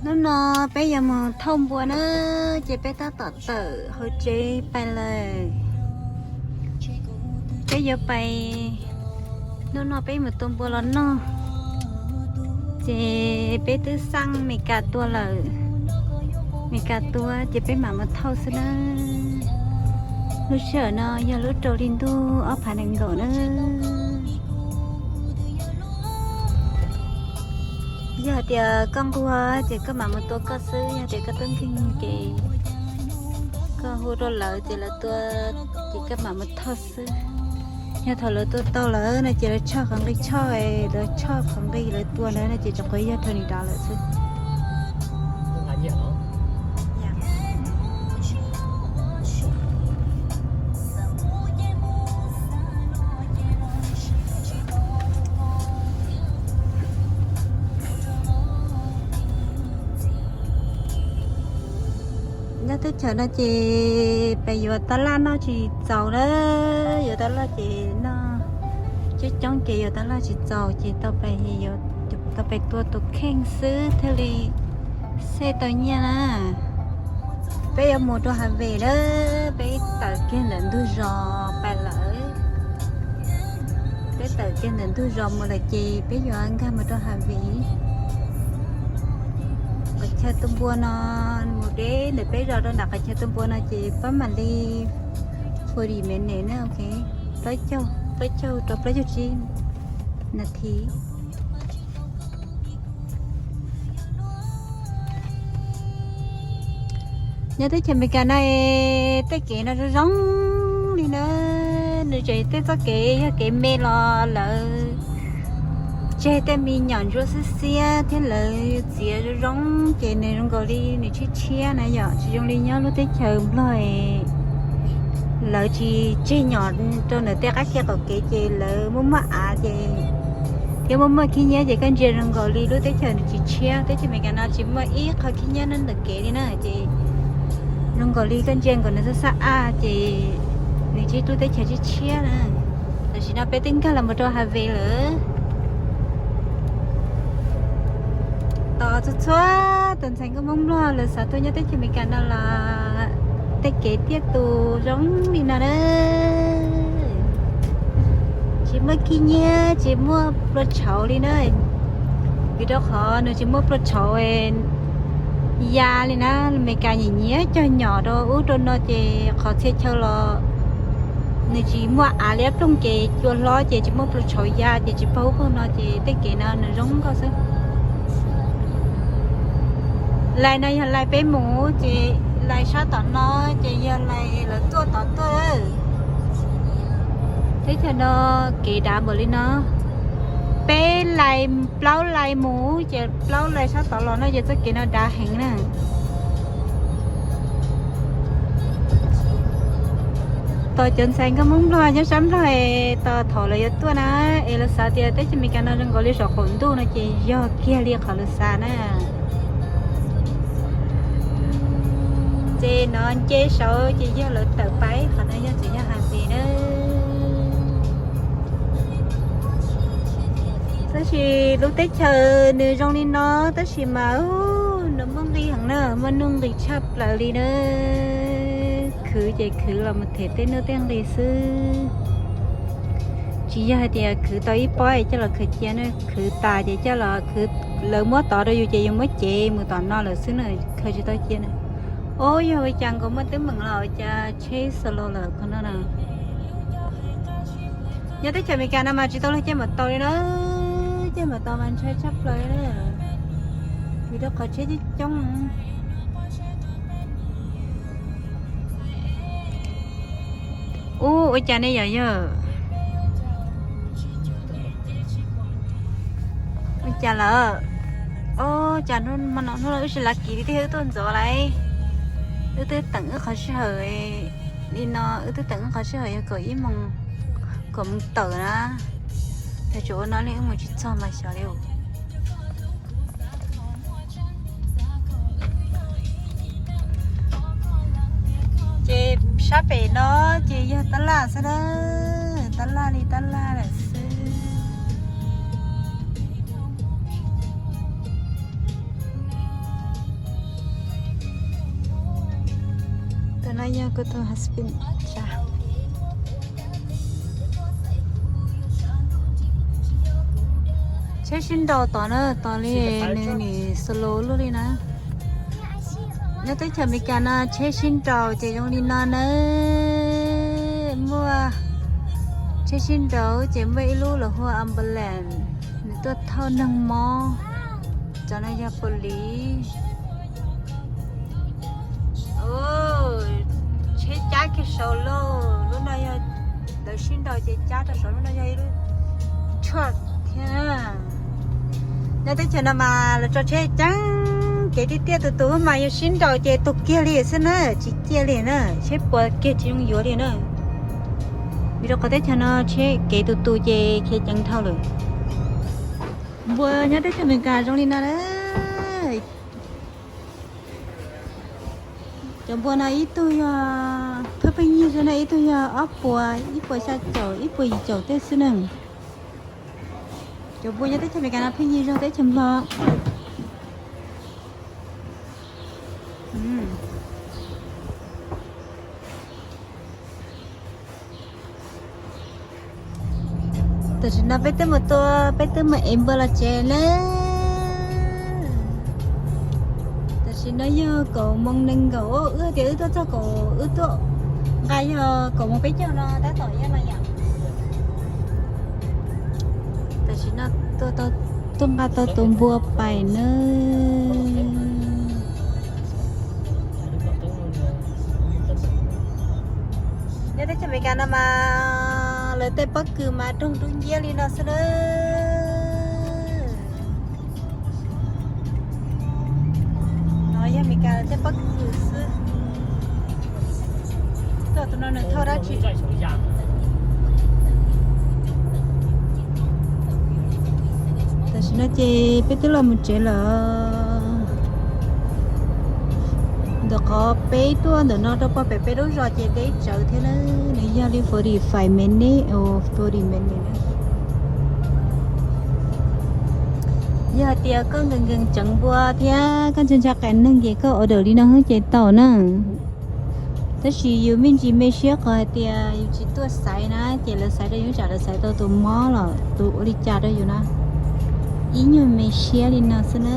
Hnub no peb yuav mus thauj npua na, ces peb tab tom tawm hauv tsev pais lawm. Peb yuav pais, hnub no peb mus tua npua los noj, ces peb twb xaj Meskas tua lawm. Meskas tua ces peb mam mus thauj xwb na. Lub sij hawm no yog lub rau hli ntuj ob phav nees nkaum na. Yog hais tias koj nquag ces koj mam mus tua koj xwb, yog tias koj tub nkeeg ces koj hu rau lawv ces lawv tua, ces koj mam mus thauj xwb. Yog thaum lawv tua tau lawm no ces lawv tshoj qhov nqi tshoj, lawv tshoj qhov nqi lawv tua ntawd no ces tsuas quav yog rau nws dav lawm xwb. Nyob teb chaws no ces peb yuav tab laj noj tsis txaus na, yuav tab laj ces noj coob coob ces yuav tab laj tsis txaus ces tau pais, tau pais tua tus kheej xwb thiaj li xej tau nyiaj na. Peb yuav mus rau Hav Vim na, peb tawm kiag ntawm ntug zos pais lawm. Peb tawm kiag ntawm ntug zos mus lawm ces peb yuav nkag mus rau Hav Vim. Qhov chaw tua npua no mus deb ntawm peb zos rau nram qhov chaw tua npua no ces pab mam li forty minutes na, ok, plaub caug, plaub caug rau plaub caug tsib nas this. Nyob teb chaws Amelikas no es tej kev no zoo zoo li na, nws tseem tej txoj kev yog kev me los lawv tseg tej me nyuam ntsuab xiab xiab thiab lawv txiav zoo zoo ces nws zoo nkaus li nws tshiab tshiab na yom, tsis zoo li nyob lub teb chaws Nplog es lawv tsis tseg nyom rau ntawm tej qab ke qaum kev ces lawv muaj muaj av ces thiab muaj muaj khib nyiab ces koj ntsia zoo nkaus li lub teb chaws nws tsis tshiab. Teb chaws Amelikas no tsis muaj ib qho khib nyiab nyob ntawm kev li na ces zoo nkaus li koj ntsia nkaus nws xab xab aj ces nws tsis lub teb chaws tshiab tshiab na. Tam sim no peb twb nkag los mus rau Hav Vim lawm. Tos txhua txhua tus ntxhais nkauj Hmoob Nplog lawv xav tuaj nyob teb chaws Amelikas no los tej kev tiaj tus zoo li no na. Tsis muaj khib nyiab, tsis muaj plua tshauv li na. Vim rau qhov nws tsis muaj plua tshauv ya li na. Amelikas nyiam nyiam cog nyom rau ub rau no ces qhov txhia chaw los nws tsis muaj av liab ploog ces cua hlob ces tsis muaj plua tshauv ya ces tsis paug ub paug no ces tej kev no nws zoo nkauj xwb. Lais no yog lais peb mus ces lais sab tom no ces yog lais lawv tuaj tod tuaj. Teb chaws no kev dav npaum li no, peb lais plaub lais mus ces plaub lais sab tod los no ces txoj kev no dav heev na. Tos cov ntxhais nkauj Hmoob Nplog nyob sab Nplog es tos thaum lawv yuav tuaj na, es lawv xav tias teb chaws Amelikas no zoo nkaus li saum qaum ntuj no ces yog kiag li qhov lawv xav na. Ces no nce saud ces yog lawv tawm pais, qhov no yog tseem yog Hav Vim na. Tab sis lub teb chaws nws zoo li no tab sis mas nws muaj nqis heev na, muaj nuj nqis tshaj plaws li na. Khwv ces khwv los mus them tej nuj tej nqis xwb. Tsis yog hais tias khwv tau ib pob es coj los khaws cia na, khwv tas ces coj los khwv, lawv muab tod rau yus ces yus muab cev mus tom no lawm xwb na, khaws tsis tau cia na. Ob, yog ua cas nkaus muaj teeb meem los ua cas tsheb slow lawm qhov no na. Nyob teb chaws Amelikas no mas tsis tau luag caij maum taus li na, caij maum taus mas ntshai tshaj plaws na, vim rau qhov tsheb coob coob. Ub, ua cas nej yom yawg? Ua cas lawm? Ob, cas hnub no hnub no wb tsis lav kis li thiab, wb tuaj ntxov lawm. Wb twb teem wb qhov sij hawm li no, wb twb teem wb qhov sij hawm yog kaum ib moos, kaum moos tawm na. Yog tsuas ua no li wb mus tsis txog mas xyov li. Ces sab pem no ces yog tab laj xwb na, tab laj li tab laj lawm xwb. No yog kuv tus husband. Tsheb sib nraus tod na, tos li nws nim slow luaj li na. Nyob teb chaws Amelikas no tsheb sib nraus ces zoo li no na. Muaj tsheb sib nraus ces muaj ib lub lawv hu ua ambulance, nws tuaj thauj neeg mob. Cov no yog police. Tsheb cab kiag saud lauj, lub no yog lawv sib nraus ces cab rau saud, lub no yog ib lub truck thiab. Nyob teb chaws no mas lawv tso tsheb ceev, kev tiaj tiaj tus tus mas yog sib nraus ces tus kiag li xwb na, tsis ciaj li na, tsheb puas kiag tsis zoo yuav li na. Vim rau qhov teb chaws no tsheb kev tus tus ces khiav ceev dhau lawm. Npua nyob teb chaws Amelikas zoo li no na. Cov npua no ib tug yog pheej pheej yig xwb na, ib tug yog ob puas, ib puas xya caum, ib puas yim caum tej xwb na. Cov npua nyob teb chaws Amelikas no pheej yig zog teb chaws Nplog. Tam sim no peb twb mus tua, peb twb mus ev npua los tsev na. Tam sim no yog kaum moos nees nkaum, wb tias wb tuaj txog kaum, wb tuaj nqa yog kaum moos peb caug no tab tom yog no yom. Tam sim no tuaj nqa tau tus npua pais na. Nyob teb chaws Amelikas no mas lawv tej pob kws mas doog dub nciab li no xwb na. No yog Amelikas lawv tej pob kws xwb. Tus no nws thauj dab tsi? Tam sim no ces peb twb los mus tsev lawm. Ntawm qhov peb tuaj ntawm no rau pog pem peb lub zos ces deb tsawv thiab na, nws yog li forty five minutes or forty minutes. Yog hais tias koj nkees nkees tseev npua thiab koj ntshai ntshai qas neeg ces koj order li no xwb ces tau na. Tab sis yus me ntsis me siab qhov hais tias yus tsis tuaj xaiv na ces lawv xaiv rau yus tsam lawv xaiv tau tus mob los tus ua li cas rau yus na. Ib nyuag me siab li no xwb na.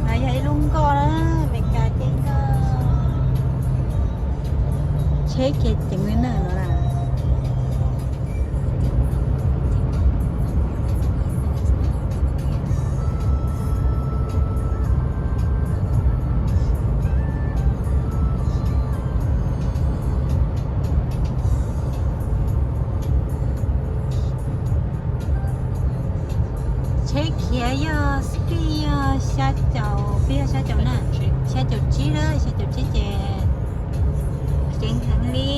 No yog ib lub nkoj na, Amelikas ces nkoj tsheb khiav ceev li na no na. Tsheb khiav yog speed yog xya caum, peb yog xya caum na, xya caum tsib na, xya caum tsib ces ceev heev li.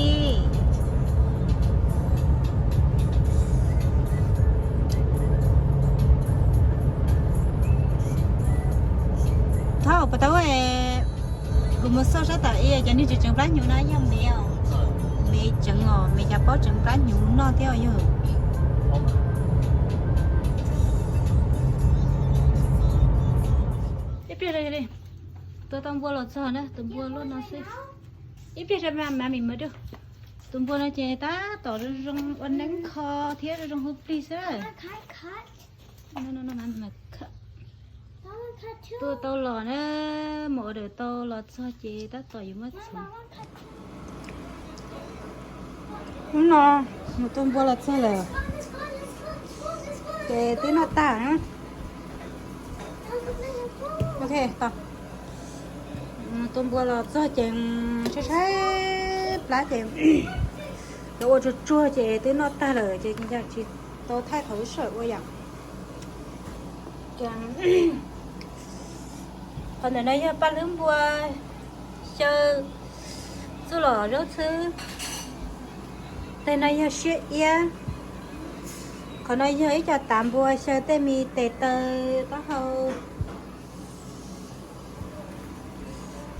Thaub puas tau, kuv mus xauj sab tom ib cov niag tseem tseev plab hnyuv na yog me, me tseev os, me cas paub tseev plab hnyuv noj thiab yog. Ib pliag li, tua tau npua los txog na, tus npua luaj no xwb. Ib pliag mam mam mim mus dua. Tus npua no ces tab tom zoo zoo ua neeb kho thiab zoo zoo hu plig xwb. Tua tau los na, mus order tau los txog ces tab tom yuav muab txhoov. Hnub no mus tua npua los txog lawm, ces twb noj tag. Ok, tua npua los txog ces saib saib plab ces lawv ua tsuag tsuag ces twb noj tag lawm ces tsis tau thaij thaum lub sij hawm ua yom. Qhov ntawm no yog paj hlwb npua xyaw txuj lom zaub txhwb. Tej no yog siab iab. Qhov no yog ib co tav npua xyaw tej me tes taw taub hau.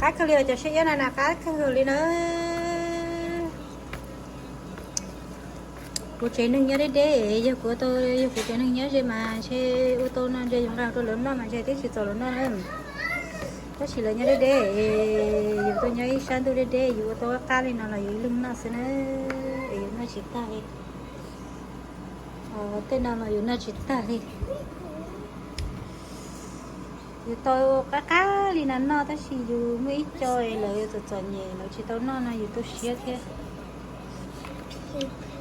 Qab kawg li os, cov siab iab na na, qab kawg li na. Kuv tsev neeg nyob deb deb, yog kuv tau, yog kuv tsev neeg nyob ze mas ntshe ua tau no ntshe yus nqa rau lawv noj mas ntshe twb tsis txaus lawv noj na. Tab sis lawv nyob deb deb, yus tuaj nyob ib sab ntuj deb deb, yus ua tau qab qab li no los yus ib leeg noj xwb na, es yus noj tsis tag li. Tej no los yus noj tsis tag li. Yus tau qab qab li no noj tab sis yus muaj ib co lawv txom txom nyem lawv tsis tau noj no yus tu siab thiab.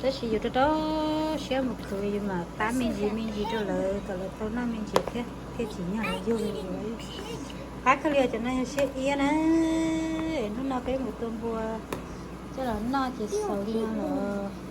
Tab sis yus rau rau siab mus khwv yus mam pab me ntsis me ntsis rau lawv kom lawv tau noj me ntsis thiab thiaj tsim nyog lawv yug yus. Qab kawg li os, cov no yog siab iab na. Hnub no peb mus tua npua coj los noj ces xaus li no los.